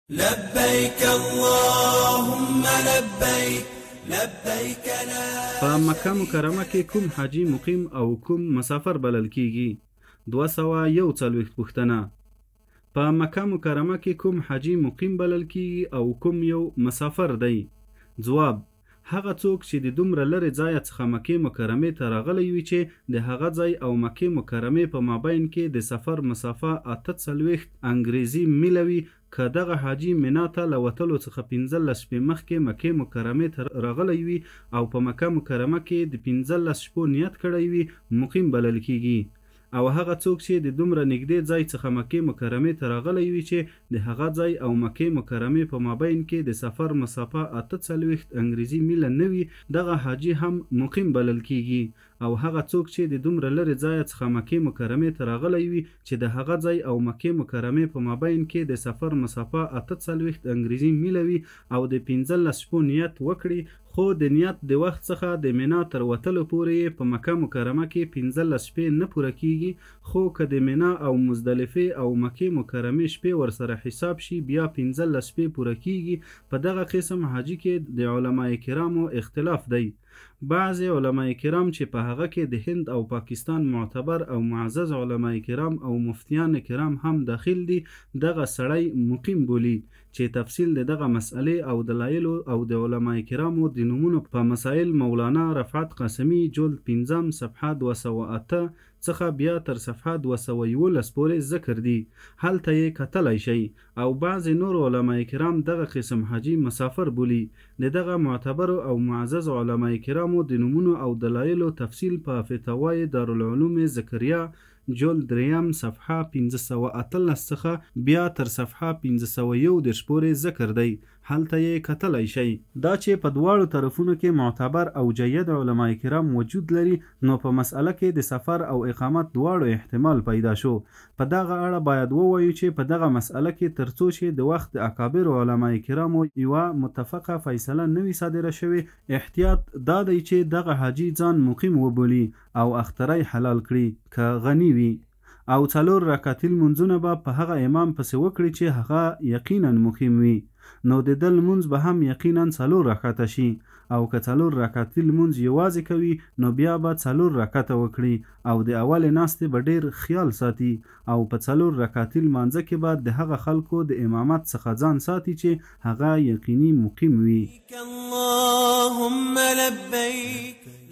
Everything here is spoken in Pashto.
لبیک اللهم لبیک لبیک لا په مکه مکرمه کې کوم حاجي مقیم او کوم مسافر بلل کیږي؟ 241 پوښتنه په مکه مکرمه کې کوم حاجي مقیم بلل کیږي او کوم یو مسافر دی؟ ځواب، هغه څوک چې د دومره لرې ځایه څخه مکې مکرمې ته راغلی وي چې د هغه ځای او مکې مکرمې په مابین کې د سفر مسافه 48 انګریزي میله وي که دغه حاجي منا ته له وتلو څخه 15 شپې مخکې مکې مکرمې ته راغلی وي او په مکه مکرمه کې د 15 شپو نیت کړی وي مقیم بلل کیږي او هغه څوک چې د دومره نږدې ځای څخه مکې مکرمې ته راغلی وي چې د هغه ځای او مکې مکرمې په مابین کې د سفر مسافه 48 انګریزي میله نه وي دغه حاجي هم مقیم بلل کیږي او هغه څوک چې د دومره لرې ځایه څخه مکې مکرمې ته راغلی وي چې د هغه ځای او مکې مکرمې په مابین کې د سفر مسافه 48 انګریزي میله وي او د 15 شپو نیت وکړي خو د نیت د وخت څخه د منا تر وتلو پورې یې په مکه مکرمه کې 15 شپې نه پوره کیږي خو که د منا او مزدلفې او مکې مکرمې شپې ورسره حساب شي بیا 15 شپې پوره کیږي. په دغه قسم حاجي کې د علماء کرامو اختلاف دی. بعضې علماء کرام چې په هغه کې د هند او پاکستان معتبر او معزز علماء کرام او مفتیان کرام هم داخل دي دغه سړی مقیم بولي چې تفصیل د دغه مسئلې او دلایلو او د علماء کرامو د نومونو په مسائل مولانا رفعت قاسمي جلد 5 صفحه 208 څخه بیا تر صفحه 211 پورې ذکر دي هلته یې کتلی شئ. او بعضې نور علماء کرام دغه قسم حاجي مسافر بولي. د دغه معتبرو او معزز علماء کرامو د نومونو او دلایلو تفصیل په فتاوای دارالعلوم زکریا جلد 3 صفحه 518 څخه بیا تر صفحه 531 پورې ذکر دی هلته یې کتلی شئ. دا چې په دواړو طرفونو کې معتبر او جید علماء کرام وجود لري نو په مسئله کې د سفر او اقامت دواړو احتمال پیدا شو. په دغه اړه باید ووایو چې په دغه مسئله کې ترڅو چې د وخت د اکابرو علماء کرامو یوه متفقه فیصله نه وي صادره شوې احتیاط دا دی چې دغه حاجي ځان مقیم وبولي او اختری حلال کړي که غني وي او 4 رکعتي لمونځونه به په هغه امام پسې وکړي چې هغه یقینا مقیم وي نو د ده لمونځ به هم یقینا 4 رکعته شي او که 4 رکعتي لمونځ یوازې کوي نو بیا به 4 رکعته وکړي او د اولې ناستې به ډېر خیال ساتي او په 4 رکعتي لمانځه کې به د هغه خلکو د امامت څخه ځان ساتي چې هغه یقیني مقیم وي. اللهم لبیک.